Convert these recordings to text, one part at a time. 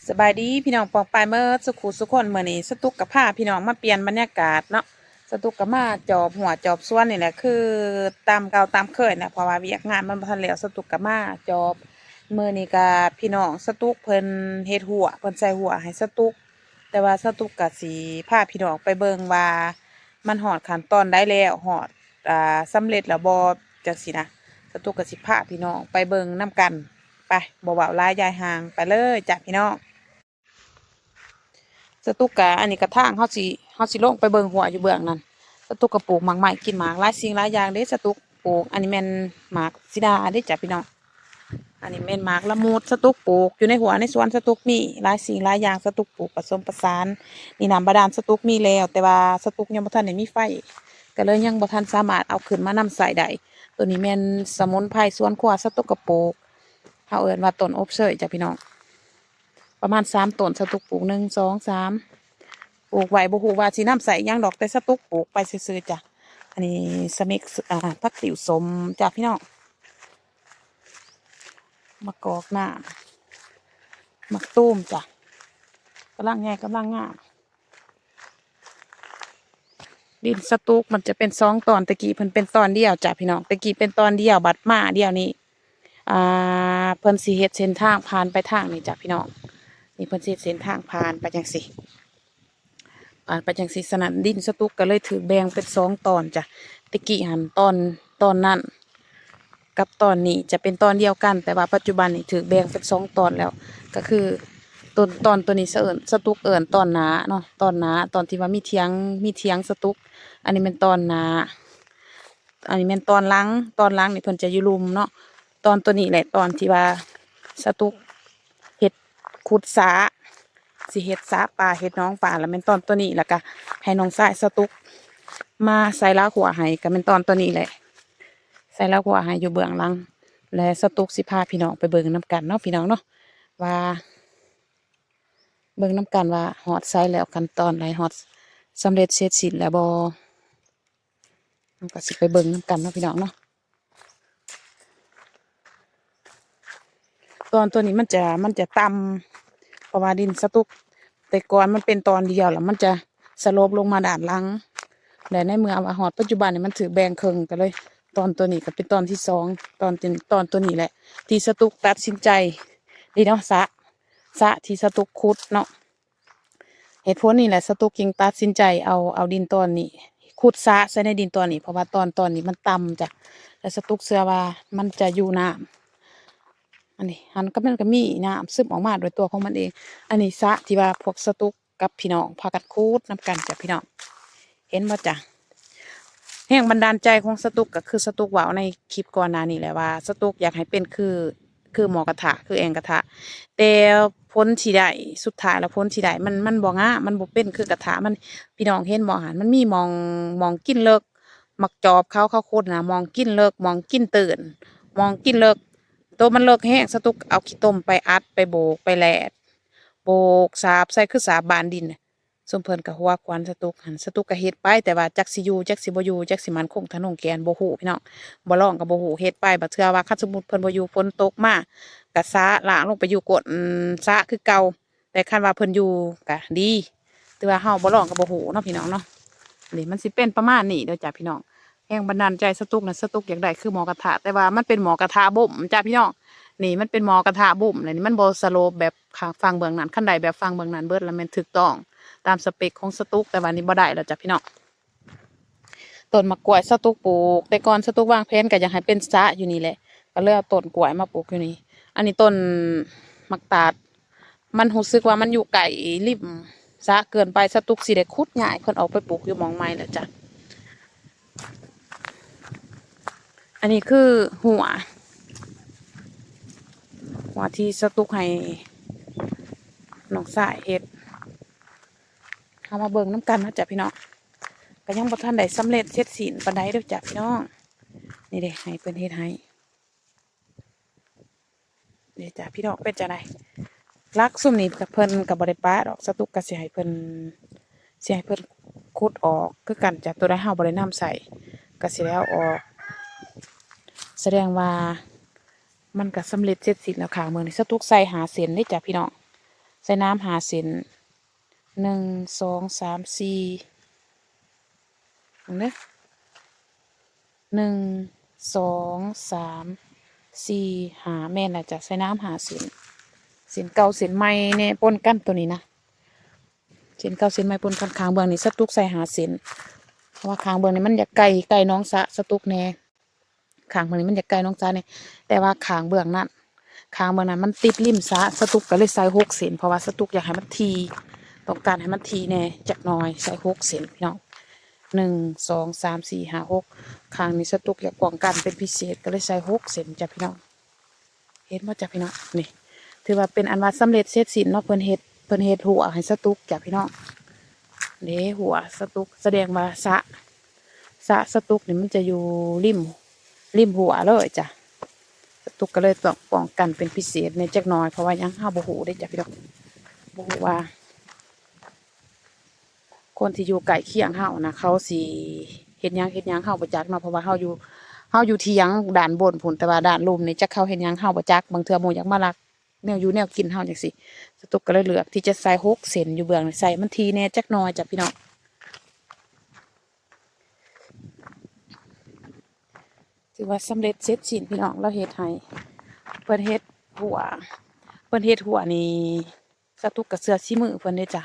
ສະບາຍດີພີ່ນ້ອງປ້ອງປາຍເໝິດສຸຂູສຸຄົນ. ມື້ນີ້ສະຕຸກກໍພາພີ່ນ້ອງມາປ່ຽນບັນຍາກາດເນາະ, ສະຕຸກກໍມາຈອບຮົ້ວຈອບສວນນີ້ແຫຼະ ຄືຕາມເກົ່າຕາມເຄີຍນະ ເພາະວ່າວຽກງານມັນບໍ່ທັນແລ້ວ ສະຕຸກກໍມາຈອບ. ມື້ນີ້ກໍພີ່ນ້ອງສະຕຸກເພິ່ນເຮັດຮົ້ວ ເພິ່ນໃສ່ຮົ້ວໃຫ້ສະຕຸກ, ແຕ່ວ່າສະຕຸກກໍຊິພາພີ່ນ້ອງໄປເບິ່ງວ່າມັນຮອດຂັ້ນຕອນໃດແລ້ວ ຮອດ ອ່າ ສຳເລັດແລ້ວບໍ່ ຈັ່ງຊີ້ນະ. ສະຕຸກກໍຊິພາພີ່ນ້ອງໄປເບິ່ງນຳກັນ. ໄປ ບໍ່ເວົ້າຫຼາຍຢາຍຫ່າງ ໄປເລີຍຈ້າພີ່ນ້ອງ. ສະຕຸກກະ ອັນນີ້ກະທາງເຮົາຊິ ເຮົາຊິລົງໄປເບິ່ງຮົ້ວຢູ່ເບື້ອງນັ້ນ. ສະຕຸກກະປູກໝາກໄມ້ກິນໝາກ ຫຼາຍສິ່ງຫຼາຍຢ່າງເດ້ສະຕຸກປູກ. ອັນນີ້ແມ່ນໝາກສີດາເດ້ຈ້າພີ່ນ້ອງ, ອັນນີ້ແມ່ນໝາກລະມຸດ ສະຕຸກປູກຢູ່ໃນຮົ້ວໃນສວນ. ສະຕຸກມີຫຼາຍສິ່ງຫຼາຍຢ່າງ ສະຕຸກປູກປະສົມປະສານ. ນີ້ນ້ຳບາດານສະຕຸກມີແລ້ວ ແຕ່ວ່າສະຕຸກຍັງບໍ່ທັນໄດ້ມີໄຟ ກໍເລີຍຍັງບໍ່ທັນສາມາດເອົາຂຶ້ນມານຳໃຊ້ໄດ້. ໂຕນີ້ແມ່ນສະໝຸນໄພສວນຄົວ ສະຕຸກກະປູກ ເຮົາເອີ້ນວ່າຕົ້ນອົບເຊີຍຈ້າພີ່ນ້ອງ. ປະມານສາມຕົ້ນ ສະຕຸກປູກ ໜຶ່ງ ສອງ ສາມ ປູກໄວ້ ບໍ່ຮູ້ວ່າຊິນຳໃຊ້ຫຍັງດອກ ແຕ່ສະຕຸກປູກໄປຊື່ໆຈ້າ. ອັນນີ້ສະເມັກ ອ່າ ຜັກຕິ້ວສົ້ມຈ້າພີ່ນ້ອງ, ໝາກກອກນ້ຳ ໝາກຕູມຈ້າ ກຳລັງໃຫຍ່ກຳລັງງາມ. ດິນສະຕຸກມັນຈະເປັນສອງຕອນ, ແຕ່ກີ້ເພິ່ນເປັນຕອນດຽວຈ້າພີ່ນ້ອງ, ແຕ່ກີ້ເປັນຕອນດຽວ ບັດມາດຽວນີ້ ອ່າ ເພິ່ນຊິເຮັດເສັ້ນທາງຜ່ານໄປທາງນີ້ຈ້າພີ່ນ້ອງ. ນີ້ເພິ່ນຊິເຮັດເສັ້ນທາງຜ່ານໄປຈັ່ງຊີ້ ຜ່ານໄປຈັ່ງຊີ້. ສະນັ້ນດິນສະຕຸກກໍເລີຍຖືກແບ່ງເປັນສອງຕອນຈ້າ. ແຕ່ກີ້ຫັ້ນຕອນ ຕອນນັ້ນກັບຕອນນີ້ຈະເປັນຕອນດຽວກັນ, ແຕ່ວ່າປັດຈຸບັນນີ້ຖືກແບ່ງເປັນສອງຕອນແລ້ວ. ກໍຄືຕົ້ນ ຕອນໂຕນີ້ສະເອີ້ນ ສະຕຸກເອີ້ນຕອນໜ້າເນາະ, ຕອນໜ້າ ຕອນທີ່ວ່າມີຖຽງ ມີຖຽງສະຕຸກ. ອັນນີ້ແມ່ນຕອນໜ້າ ອັນນີ້ແມ່ນຕອນຫຼັງ, ຕອນຫຼັງນີ້ເພິ່ນຈະຢູ່ລຸ່ມເນາະ. ຕອນໂຕນີ້ແຫຼະ ຕອນທີ່ວ່າສະຕຸກເຮັດ ຂຸດສະ ຊິເຮັດສະປາ ເຮັດໜອງປາ ລະແມ່ນຕອນໂຕນີ້. ລະກະໃຫ້ນ້ອງຊາຍສະຕຸກມາໃສ່ລາກຮົ້ວໃຫ້ ກະແມ່ນຕອນໂຕນີ້ແຫຼະ ໃສ່ລາກຮົ້ວໃຫ້ຢູ່ເບື້ອງຫຼັງ. ແລະສະຕຸກຊິພາພີ່ນ້ອງໄປເບິ່ງນຳກັນເນາະ ພີ່ນ້ອງເນາະ ວ່າ ເບິ່ງນຳກັນວ່າຮອດໃສແລ້ວ ຂັ້ນຕອນໃດ ຮອດສຳເລັດເສັດສິ້ນແລ້ວບໍ່. ເຮົາກໍຊິໄປເບິ່ງນຳກັນເນາະ ພີ່ນ້ອງເນາະ. ຕອນຕົວນີ້ມັນຈະ ມັນຈະຕ່ຳ ເພາະວ່າດິນສະຕຸກແຕ່ກ່ອນມັນເປັນຕອນດຽວ ແລ້ວມັນຈະສະໂລບລົງມາດ້ານຫຼັງ ແລະ ໃນເມື່ອວ່າຮອດປັດຈຸບັນນີ້ມັນຖືກແບ່ງເຄິ່ງ ກໍເລີຍ ຕອນຕົວນີ້ກໍເປັນຕອນທີສອງ ຕອນ ຕອນຕົວນີ້ແຫຼະ ທີ່ສະຕຸກຕັດສິນໃຈ ນີ້ເນາະ ສະ ສະທີ່ສະຕຸກຂຸດເນາະ. ເຫດຜົນນີ້ແຫຼະ ສະຕຸກຈຶ່ງຕັດສິນໃຈເອົາ ເອົາດິນຕອນນີ້ ຂຸດສະໃສ່ໃນດິນຕອນນີ້ ເພາະວ່າຕອນ ຕອນນີ້ມັນຕ່ຳຈ້ະ ແລະ ສະຕຸກເຊື່ອວ່າມັນຈະຢູ່ນ້ຳ. ອັນນີ້ ຫັ້ນກໍ ມັນກໍມີນ້ຳຊຶມອອກມາໂດຍຕົວຂອງມັນເອງ. ອັນນີ້ສະທີ່ວ່າພວກສະຕຸກກັບພີ່ນ້ອງພາກັນຂຸດນຳກັນຈ້ະ ພີ່ນ້ອງ ເຫັນບໍ່ຈ້ະ? ແຮງບັນດານໃຈຂອງສະຕຸກ ກໍຄືສະຕຸກເວົ້າໃນຄລິບກ່ອນໜ້ານີ້ແຫຼະວ່າ ສະຕຸກຢາກໃຫ້ເປັນຄື ຄືໝໍ້ກະທະ ຄືແອ່ງກະທະ ແຕ່ຜົນທີ່ໄດ້ ສຸດທ້າຍແລ້ວຜົນທີ່ໄດ້ ມັນ ມັນບໍ່ງາມ ມັນບໍ່ເປັນຄືກະທະ. ມັນ ພີ່ນ້ອງເຫັນບໍ່ຫັ້ນ ມັນມີໝ່ອງ ໝ່ອງກິນເລິກ ໝາກຈອບເຂົາ ເຂົາຂຸດນະ ໝ່ອງກິນເລິກ ໝ່ອງກິນຕື້ນ ໝ່ອງກິນເລິກ ໂຕມັນເລິກແຮງ. ສະຕຸກເອົາຂີ້ຕົມໄປອັດ ໄປໂບກ ໄປແລດ ໂບກສາບໃສ່ ຄືສາບບານດິນ. ຊຸມເພິ່ນກໍຫົວຂວັນສະຕຸກຫັ້ນ ສະຕຸກກໍເຮັດໄປ ແຕ່ວ່າຈັກຊິຢູ່ ຈັກຊິບໍ່ຢູ່ ຈັກຊິໝັ້ນຄົງທະນົງແກ່ນ ບໍ່ຮູ້ພີ່ນ້ອງ ບໍ່ລອງກໍບໍ່ຮູ້ ເຮັດໄປ ບາດເທື່ອວ່າຄັນສົມມຸດເພິ່ນບໍ່ຢູ່ ຝົນຕົກມາກໍສະລ້າງລົງໄປຢູ່ກົ້ນສະຄືເກົ່າ. ແຕ່ຄັນວ່າເພິ່ນຢູ່ກໍດີ ແຕ່ວ່າເຮົາບໍ່ລອງກໍບໍ່ຮູ້ເນາະ ພີ່ນ້ອງເນາະ. ນີ້ມັນຊິເປັນປະມານນີ້ເດີຈ້ະ ພີ່ນ້ອງ. ແຮງບັນດານໃຈສະຕຸກນະ ສະຕຸກຢາກໄດ້ຄືໝໍ້ກະທະ ແຕ່ວ່າມັນເປັນໝໍ້ກະທະບົ່ມຈ້ະ ພີ່ນ້ອງ. ນີ້ມັນເປັນໝໍ້ກະທະບົ່ມ ແລ້ວນີ້ມັນບໍ່ສະໂລບແບບຂ້າງຝັ່ງເບື້ອງນັ້ນ. ຄັນໄດ້ແບບຝັ່ງເບື້ອງນັ້ນເບິດ ລະແມ່ນຖືກຕ້ອງຕາມສະເປັກຂອງສະຕຸກ ແຕ່ວ່ານີ້ບໍ່ໄດ້ແລ້ວຈ້ະ ພີ່ນ້ອງ. ຕົ້ນໝາກກ້ວຍສະຕຸກປູກ ແຕ່ກ່ອນສະຕຸກວາງແຜນກໍຢາກໃຫ້ເປັນສະຢູ່ນີ້ແຫຼະ ກໍເລີຍເອົາຕົ້ນກ້ວຍມາປູກຢູ່ນີ້. ອັນນີ້ຕົ້ນໝາກຕາດ ມັນຮູ້ສຶກວ່າມັນຢູ່ໃກ້ລິມສະເກີນໄປ ສະຕຸກຊິໄດ້ຂຸດຍ້າຍເພິ່ນອອກໄປປູກຢູ່ໝ່ອງໃໝ່ແລ້ວຈ້ະ. ອັນນີ້ຄືຮົ້ວ ຮົ້ວທີ່ສະຕຸກໃຫ້ນ້ອງຊາຍເຮັດ. ເຮົາມາເບິ່ງນຳກັນເນາະຈ້ະ ພີ່ນ້ອງ. ກໍຍັງບໍ່ທັນໄດ້ສຳເລັດເສັດສິ້ນປານໃດເດີຈ້ະ ພີ່ນ້ອງ. ນີ້ເດ້ ໃຫ້ເພິ່ນເຮັດໃຫ້. ນີ້ຈ້ະ ພີ່ນ້ອງ ເປັນຈັ່ງໃດ? ຫຼັກຊຸມນີ້ກໍເພິ່ນກໍບໍ່ໄດ້ປະດອກ ສະຕຸກກໍຊິໃຫ້ເພິ່ນ ຊິໃຫ້ເພິ່ນຂຸດອອກຄືກັນຈ້ະ. ຕົວໃດເຮົາບໍ່ໄດ້ນຳໃຊ້ກໍຊິໄດ້ເອົາອອກ. ສະແດງວ່າມັນກໍສຳເລັດເສັດສິ້ນແລ້ວຂ້າງເບິ່ງນີ້ ສະຕຸກໃສ່ຫ້າເສັ້ນເດ້ຈ້ະ ພີ່ນ້ອງ. ສ ສ່ນ້ຳຫ້າເສັ້ນ ໜຶ່ງ ສອງ ສາມ ສີ່ ເບິ່ງເດີ ໜຶ່ງ ສອງ ສາມ ສີ່ ຫ້າ ແມ່ນລະຈ້ະ ໃສ່ນ້ຳຫ້າເສັ້ນ ເສັ້ນເກົ່າເສັ້ນໃໝ່ແນ່ປົນກັນໂຕນີ້ນະ ເສັ້ນເກົ່າເສັ້ນໃໝ່ປົນກັນ ຂ້າງເບື້ອງນີ້ສະຕຸກໃສ່ຫ້າເສັ້ນ ເພາະວ່າຂ້າງເບື້ອງນີ້ມັນຢາກໃກ້ ໃກ້ໜອງສະ ສະຕຸກແນ່ ຂ້າງເບື້ອງນີ້ມັນຢາກໃກ້ໜອງສະແນ່ ແຕ່ວ່າຂ້າງເບື້ອງນັ້ນ ຂ້າງເບື້ອງນັ້ນມັນຕິດລິມສະ ສະຕຸກກໍເລີຍໃສ່ຫົກເສັ້ນ ເພາະວ່າສະຕຸກຢາກໃຫ້ມັນຖີ່ ຕ້ອງການໃຫ້ມັນຖີ່ແນ່ຈັກໜ່ອຍ ໃສ່ຫົກເສັ້ນພີ່ນ້ອງ ໜຶ່ງ ສອງ ສາມ ສີ່ ຫ້າ ຫົກ ຂ້າງນີ້ສະຕຸກຢາກປ້ອງກັນເປັນພິເສດ ກໍເລີຍໃສ່ຫົກເສັ້ນຈ້ະພີ່ນ້ອງ. ເຫັນບໍ່ຈ້ະພີ່ນ້ອງ ນີ້ ຖືວ່າເປັນອັນວ່າສຳເລັດເສັດສິ້ນເນາະ ເພິ່ນເຮັດ ເພິ່ນເຮັດຮົ້ວໃຫ້ສະຕຸກຈ້ະພີ່ນ້ອງ ເດ້ ຮົ້ວສະຕຸກ ສະແດງວ່າສະ ສະ ສະຕຸກນີ້ມັນຈະຢູ່ລິມ ລິມຮົ້ວເລີຍຈ້ະ ສະຕຸກກໍເລີຍຕ້ອງປ້ອງກັນເປັນພິເສດແດ່ຈັກໜ່ອຍ ເພາະວ່າຫຍັງ ເຮົາບໍ່ຮູ້ເດ້ຈ້ະພີ່ນ້ອງ ບໍ່ຮູ້ວ່າ ຄົນທີ່ຢູ່ໃກ້ຄຽງເຮົານະ ເຂົາຊິເຮັດຫຍັງເຮັດຫຍັງເຮົາບໍ່ຈັກເນາະ ເພາະວ່າເຮົາຢູ່ ເຮົາຢູ່ຖຽງດ້ານບົນພຸ້ນ ແຕ່ວ່າດ້ານລຸ່ມນີ້ຈັກເຂົາເຮັດຫຍັງເຮົາບໍ່ຈັກ ບາງເທື່ອໝູ່ຢາກມາລັກແນວຢູ່ແນວກິນເຮົາຈັ່ງຊີ້ ສະຕຸກກໍເລີຍເລືອກທີ່ຈະໃສ່ຫົກເສັ້ນຢູ່ເບື້ອງ ໃສ່ມັນຖີ່ແນ່ຈັກໜ່ອຍຈ້ະພີ່ນ້ອງ ຖືວ່າສຳເລັດເສັດສິ້ນພີ່ນ້ອງ ລາວເຮັດໃຫ້ ເພິ່ນເຮັດຮົ້ວ ເພິ່ນເຮັດຮົ້ວນີ້ ສະຕຸກກໍເຊື່ອສີມືເພິ່ນເດ້ຈ້ະ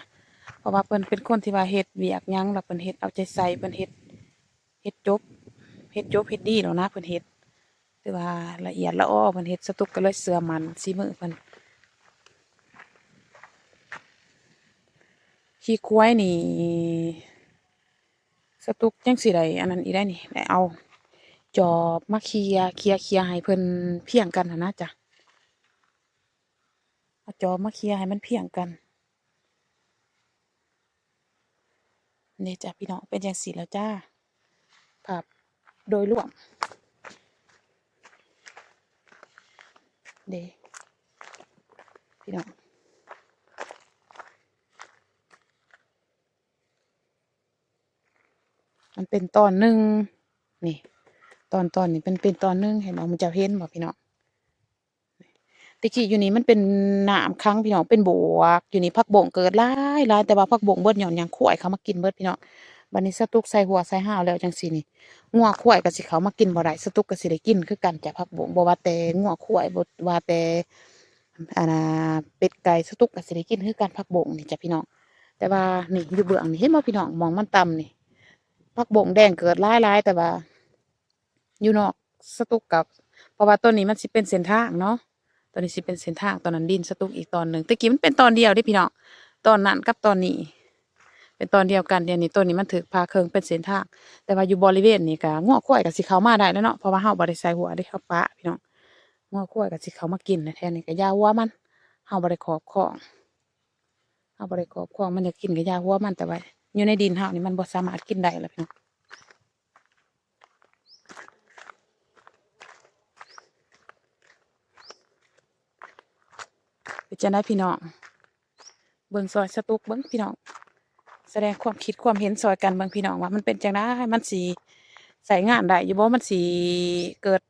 ເພາະວ່າເພິ່ນເປັນຄົນທີ່ວ່າເຮັດວຽກຫຍັງແລ້ວເພິ່ນເຮັດເອົາໃຈໃສ່ ເພິ່ນເຮັດ ເຮັດຈົບ ເຮັດຈົບເຮັດດີແລ້ວນະ ເພິ່ນເຮັດ ຖືວ່າລະອຽດລະອໍ ເພິ່ນເຮັດ ສະຕຸກກໍເລີຍເຊື່ອໝັ້ນສີມືເພິ່ນ. ຂີ້ຄວາຍນີ້ ສະຕຸກຍັງຊິໄດ້ອັນນັ້ນອີກໄດ໋ນີ້ ໄດ້ເອົາຈອບມາເຄຍ ເຄຍ ເຄຍໃຫ້ເພິ່ນພຽງກັນຫັ້ນນະຈ້ະ. ເອົາຈອບມາເຄຍໃຫ້ມັນພຽງກັນ ນີ້ຈ້ະພີ່ນ້ອງ ເປັນຈັ່ງຊີ້ແລ້ວຈ້າ ພາບໂດຍລວມ ເດ້ ພີ່ນ້ອງ. ມັນເປັນຕອນໜຶ່ງ ນີ້ ຕອນ ຕອນນີ້ເປັນ ເປັນຕອນໜຶ່ງ ເຫັນບໍ່ ໝູ່ເຈົ້າເຫັນບໍ່ພີ່ນ້ອງ? ແຕ່ກີ້ຢູ່ນີ້ມັນເປັນນ້ຳຂັງພີ່ນ້ອງ ເປັນບວກ ຢູ່ນີ້ຜັກບົ້ງເກີດຫຼາຍໆ ແຕ່ວ່າຜັກບົ້ງເບິດ ຍ້ອນຫຍັງ ຄວາຍເຂົ້າມາກິນເບິດພີ່ນ້ອງ. ບັດນີ້ສະຕຸກໃສ່ຮົ້ວໃສ່ຮາວແລ້ວຈັ່ງຊີ້ນີ້ ງົວຄວາຍກໍຊິເຂົ້າມາກິນບໍ່ໄດ້ ສະຕຸກກໍຊິໄດ້ກິນຄືກັນຈ້ະ ຜັກບົ້ງ ບໍ່ວ່າແຕ່ງົວຄວາຍ ບໍ່ວ່າແຕ່ ອັນນ່າ ເປັດໄກ່ ສະຕຸກກໍຊິໄດ້ກິນຄືກັນ ຜັກບົ້ງນີ້ຈ້ະພີ່ນ້ອງ. ແຕ່ວ່ານີ້ຢູ່ເບື້ອງນີ້ ເຫັນບໍ່ພີ່ນ້ອງ ໝ່ອງມັນຕ່ຳນີ້ ຜັກບົ້ງແດງເກີດຫຼາຍໆ ແຕ່ວ່າຢູ່ນອກ ສະຕຸກກັບ ເພາະວ່າຕົວນີ້ມັນຊິເປັນເສັ້ນທາງເນາະ ຕົວນີ້ຊິເປັນເສັ້ນທາງ ຕົວນັ້ນດິນສະຕຸກອີກຕອນໜຶ່ງ. ແຕ່ກີ້ມັນເປັນຕອນດຽວເດ້ພີ່ນ້ອງ ຕອນນັ້ນກັບຕອນນີ້ ເປັນຕອນດຽວກັນ. ດຽວນີ້ຕົວນີ້ມັນຖືກຜ່າເຄິ່ງເປັນເສັ້ນທາງ ແຕ່ວ່າຢູ່ບໍລິເວນນີ້ກະງົວຄວາຍກະຊິເຂົ້າມາໄດ້ແລ້ວເນາະ ເພາະວ່າເຮົາບໍ່ໄດ້ໃສ່ຮົ້ວເດ້ ເຮົາປະພີ່ນ້ອງ. ງົວຄວາຍກະຊິເຂົ້າມາກິນແຖວນີ້ກະຢ່າຫົວມັນ ເຮົາບໍ່ໄດ້ຄອບຄອງ ເຮົາບໍ່ໄດ້ຄອບຄອງ ມັນຢາກກິນກະຢ່າຫົວມັນ ແຕ່ວ່າຢູ່ໃນດິນເຮົານີ້ມັນບໍ່ສາມາດກິນໄດ້ແລ້ວພີ່ນ້ອງ. ເປັນຈັ່ງໃດພີ່ນ້ອງ ເບິ່ງຊ່ອຍສະຕຸກເບິ່ງພີ່ນ້ອງ ສະແດງຄວາມຄິດຄວາມເຫັນຊ່ອຍກັນເບິ່ງພີ່ນ້ອງ ວ່າມັນເປັນຈັ່ງໃດ ມັນຊິໃຊ້ງານໄດ້ຢູ່ບໍ່ ມັນຊິເກີດ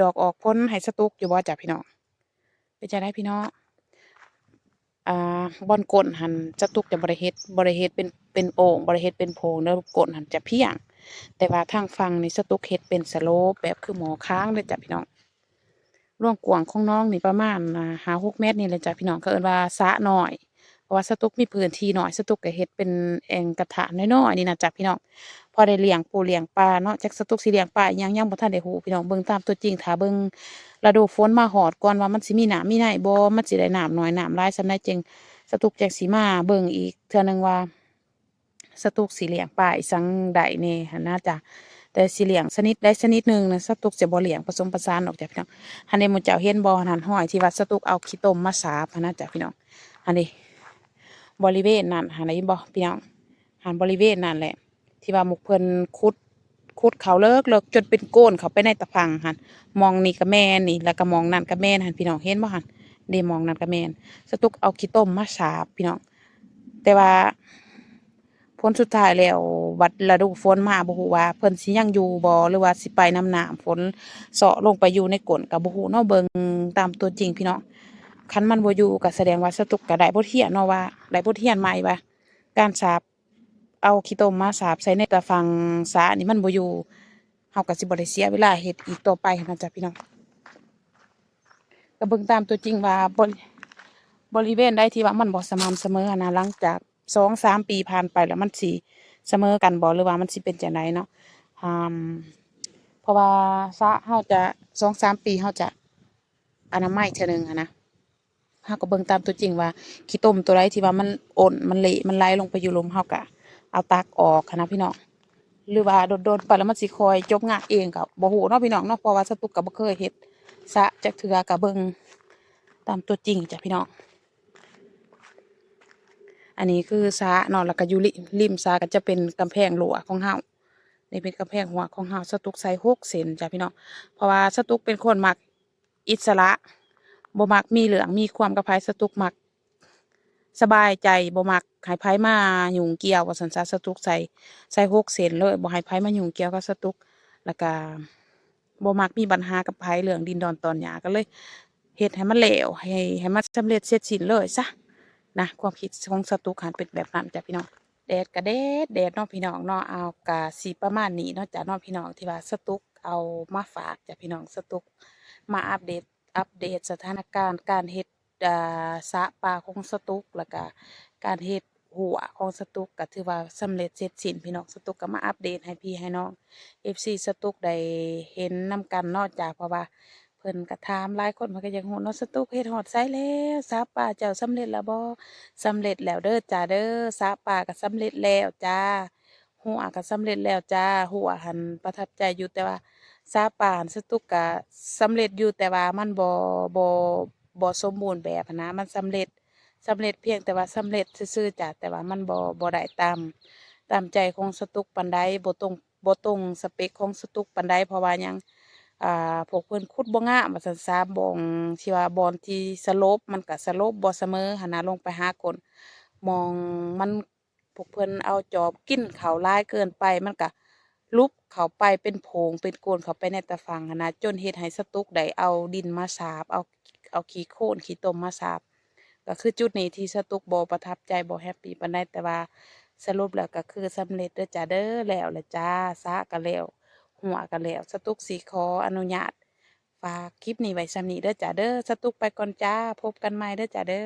ດອກອອກຜົນໃຫ້ສະຕຸກຢູ່ບໍ່ຈ້ະພີ່ນ້ອງ. ເປັນຈັ່ງໃດພີ່ນ້ອງ ອ່າ ບ່ອນກົ້ນຫັ້ນສະຕຸກຈະບໍ່ໄດ້ເຮັດ ບໍ່ໄດ້ເຮັດເປັນ ເປັນໂອ່ງ ບໍ່ໄດ້ເຮັດເປັນໂພງເດີ ກົ້ນຫັ້ນຈະພຽງ ແຕ່ວ່າທາງຝັ່ງນີ້ສະຕຸກເຮັດເປັນສະໂລບ ແບບຄືໝໍ້ຄາງເດີຈ້ະພີ່ນ້ອງ. ລວງກວ້າງຂອງໜອງນີ້ປະມານ ອ່າ ຫ້າຫົກແມັດນີ້ແຫຼະຈ້ະພີ່ນ້ອງ ເຂົາເອີ້ນວ່າສະນ້ອຍ ເພາະວ່າສະຕຸກມີພື້ນທີ່ນ້ອຍ ສະຕຸກກໍເຮັດເປັນແອ່ງກະທະນ້ອຍໆນີ້ນະຈ້ະພີ່ນ້ອງ ພໍໄດ້ລ້ຽງປູລ້ຽງປາເນາະ. ຈັກສະຕຸກຊິລ້ຽງປາອີ່ຫຍັງ ຍັງບໍ່ທັນໄດ້ຮູ້ພີ່ນ້ອງ ເບິ່ງຕາມຕົວຈິງ ຖ້າເບິ່ງລະດູຝົນມາຮອດກ່ອນວ່າມັນຊິມີນ້ຳມີໃນບໍ່ ມັນຊິໄດ້ນ້ຳໜ້ອຍນ້ຳຫຼາຍສ່ຳໃດ ຈຶ່ງ ສະຕຸກຈັ່ງຊິມາເບິ່ງອີກເທື່ອໜຶ່ງວ່າ ສະຕຸກຊິລ້ຽງປາອີ່ສັງໄດ້ແດ່ຫັ້ນນະຈ້ະ. ແຕ່ຊິລ້ຽງຊະນິດໃດຊະນິດໜຶ່ງນະ ສະຕຸກຈະບໍ່ລ້ຽງປະສົມປະສານດອກຈ້ະພີ່ນ້ອງ. ຫັ້ນເດ້ ໝູ່ເຈົ້າເຫັນບໍ່ຫັ້ນ ຮອຍທີ່ວ່າສະຕຸກເອົາຂີ້ຕົມມາສາບຫັ້ນນະຈ້ະພີ່ນ້ອງ ຫັ້ນເດ້ ບໍລິເວນນັ້ນຫັ້ນນະ ເຫັນບໍ່ພີ່ນ້ອງ ຫັ້ນບໍລິເວນນັ້ນແຫຼະ ທີ່ວ່າໝູ່ເພິ່ນຂຸດ ຂຸດເຂົ້າເລິກໆ ຈົນເປັນໂກນເຂົ້າໄປໃນຕະພັງຫັ້ນ ໝ່ອງນີ້ກະແມ່ນນີ້ ແລ້ວກະໝ່ອງນັ້ນກະແມ່ນຫັ້ນ ພີ່ນ້ອງເຫັນບໍ່ຫັ້ນ ເດ້ ໝ່ອງນັ້ນກະແມ່ນ ສະຕຸກເອົາຂີ້ຕົມມາສາບພີ່ນ້ອງ. ແຕ່ວ່າຜົນສຸດທ້າຍແລ້ວ ບັດລະດູຝົນມາບໍ່ຮູ້ວ່າເພິ່ນຊິຍັງຢູ່ບໍ່ ຫຼືວ່າຊິໄປນຳນ້ຳຝົນເຊາະລົງໄປຢູ່ໃນກົ້ນກະບໍ່ຮູ້ເນາະ ເບິ່ງຕາມຕົວຈິງພີ່ນ້ອງ. ຄັນມັນບໍ່ຢູ່ກໍສະແດງວ່າສະຕຸກກໍໄດ້ບົດຮຽນເນາະ ວ່າໄດ້ບົດຮຽນໃໝ່ວ່າ ການສາບ ເອົາຂີ້ຕົມມາສາບໃສ່ໃນຕາຝັ່ງສະນີ້ມັນບໍ່ຢູ່ ເຮົາກໍຊິບໍ່ໄດ້ເສຍເວລາເຮັດອີກຕໍ່ໄປຫັ້ນນະຈ້ະພີ່ນ້ອງ. ກໍເບິ່ງຕາມຕົວຈິງວ່າ ບໍລິ ບໍລິເວນໃດທີ່ວ່າມັນບໍ່ສະໝ່ຳສະເໝີຫັ້ນນະ ຫຼັງຈາກສອງສາມປີຜ່ານໄປແລ້ວ ມັນຊິສະເໝີກັນບໍ່ ຫຼືວ່າມັນຊິເປັນຈັ່ງໃດເນາະ. ອາ ເພາະວ່າສະເຮົາຈະ ສອງສາມປີເຮົາຈະອະນາໄມເທື່ອໜຶ່ງຫັ້ນນະ. ເຮົາກໍເບິ່ງຕາມຕົວຈິງວ່າ ຂີ້ຕົມຕົວໃດທີ່ວ່າມັນອົນ ມັນເລະ ມັນໄຫຼລົງໄປຢູ່ລຸ່ມ ເຮົາກໍເອົາຕັກອອກຫັ້ນນະພີ່ນ້ອງ. ຫຼືວ່າດົນໆໄປແລ້ວມັນຊິຄ່ອຍຈົບງານເອງກໍບໍ່ຮູ້ເນາະພີ່ນ້ອງເນາະ ເພາະວ່າສະຕຸກກໍບໍ່ເຄີຍເຮັດສະຈັກເທື່ອ ກໍເບິ່ງຕາມຕົວຈິງຈ້ະພີ່ນ້ອງ. ອັນນີ້ຄືສະເນາະ ແລ້ວກໍຢູ່ລິ ລິມສະກໍຈະເປັນກຳແພງຮົ້ວຂອງເຮົາ ນີ້ເປັນກຳແພງຮົ້ວຂອງເຮົາ ສະຕຸກໃສ່ຫົກເສັ້ນຈ້ະພີ່ນ້ອງ. ເພາະວ່າສະຕຸກເປັນຄົນມັກ ອິດສະຫຼະ ບໍ່ມັກມີເລື່ອງມີຄວາມກັບໃຜ ສະຕຸກມັກສະບາຍໃຈ ບໍ່ມັກໃຫ້ໃຜມາຫຍຸ້ງກ່ຽວວ່າຊັ້ນຊະ. ສະຕຸກໃສ່ ໃສ່ຫົກເສັ້ນເລີຍ ບໍ່ໃຫ້ໃຜມາຫຍຸ້ງກ່ຽວກັບສະຕຸກ ແລ້ວກະບໍ່ມັກມີບັນຫາກັບໃຜເລື່ອງດິນດອນຕອນຫຍ້າ ກໍເລີຍເຮັດໃຫ້ມັນແລ້ວ ໃຫ້ ໃຫ້ມັນສຳເລັດເສັດສິ້ນເລີຍຊະນະ. ຄວາມຄິດຂອງສະຕຸກຫັ້ນເປັນແບບນັ້ນຈ້ະພີ່ນ້ອງ. ແດດກະແດດ ແດດເນາະພີ່ນ້ອງເນາະ. ເອົາ ກະຊິປະມານນີ້ເນາະຈ້ະເນາະພີ່ນ້ອງ ທີ່ວ່າສະຕຸກເອົາມາຝາກຈ້ະພີ່ນ້ອງ. ສະຕຸກມາອັບເດດ ອັບເດດສະຖານະການການເຮັດ ອ່າ ສະປາຂອງສະຕຸກ ແລ້ວກະການເຮັດຮົ້ວຂອງສະຕຸກ ກະຖືວ່າສຳເລັດເສັດສິ້ນພີ່ນ້ອງ. ສະຕຸກກະມາອັບເດດໃຫ້ພີ່ໃຫ້ນ້ອງ ເອັຟຊີ ສະຕຸກໄດ້ເຫັນນຳກັນເນາະຈ້ະ ເພາະວ່າ ເພິ່ນກະຖາມ ຫຼາຍຄົນເພິ່ນກະຢາກຮູ້ເນາະ ສະຕຸກເຮັດຮອດໃສແລ້ວ? ສະປາເຈົ້າສຳເລັດແລ້ວບໍ່? ສຳເລັດແລ້ວເດີຈ້າເດີ ສະປາກະສຳເລັດແລ້ວຈ້າ ຮົ້ວກະສຳເລັດແລ້ວຈ້າ. ຮົ້ວຫັ້ນປະທັບໃຈຢູ່ ແຕ່ວ່າສະປາຫັ້ນສະຕຸກກະສຳເລັດຢູ່ ແຕ່ວ່າມັນບໍ່ ບໍ່ ບໍ່ສົມບູນແບບຫັ້ນນະ ມັນສຳເລັດ ສຳເລັດພຽງແຕ່ວ່າສຳເລັດຊື່ໆຈ້າ ແຕ່ວ່າມັນບໍ່ ບໍ່ໄດ້ຕາມ ຕາມໃຈຂອງສະຕຸກປານໃດ ບໍ່ຕົງ ບໍ່ຕົງສະເປັກຂອງສະຕຸກປານໃດ. ເພາະວ່າຫຍັງ ອ່າ ພວກເພິ່ນຂຸດບໍ່ງາມວ່າຊັ້ນຊະ ບ່ອນທີ່ວ່າ ບ່ອນທີ່ສະຫຼົບ ມັນກະສະຫຼົບບໍ່ສະເໝີຫັ້ນນະ ລົງໄປຫາກົ້ນ ໝ່ອງມັນ ພວກເພິ່ນເອົາຈອບກິນເຂົ້າຫຼາຍເກີນໄປ ມັນກະຫຼຸບເຂົ້າໄປເປັນໂພງເປັນໂກນເຂົ້າໄປໃນຕາຝັ່ງຫັ້ນນະ ຈົນເຮັດໃຫ້ສະຕຸກໄດ້ເອົາດິນມາສາບ ເອົາ ເອົາຂີ້ໂຄນຂີ້ຕົມມາສາບ. ກໍຄືຈຸດນີ້ທີ່ສະຕຸກບໍ່ປະທັບໃຈ ບໍ່ແຮບປີປານໃດ ແຕ່ວ່າສະຫຼຸບແລ້ວກໍຄືສຳເລັດເດີຈ້າເດີ ແລ້ວແຫຼະຈ້າ ສະກໍແລ້ວ ຮົ້ວກໍແລ້ວ. ສະຕຸກຊິຂໍອະນຸຍາດຝາກຄລິບນີ້ໄວ້ສ່ຳນີ້ເດີຈ້າເດີ ສະຕຸກໄປກ່ອນຈ້າ ພົບກັນໃໝ່ເດີຈ້າເດີ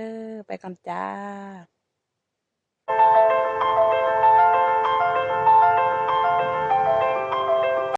ໄປກ່ອນຈ້າ.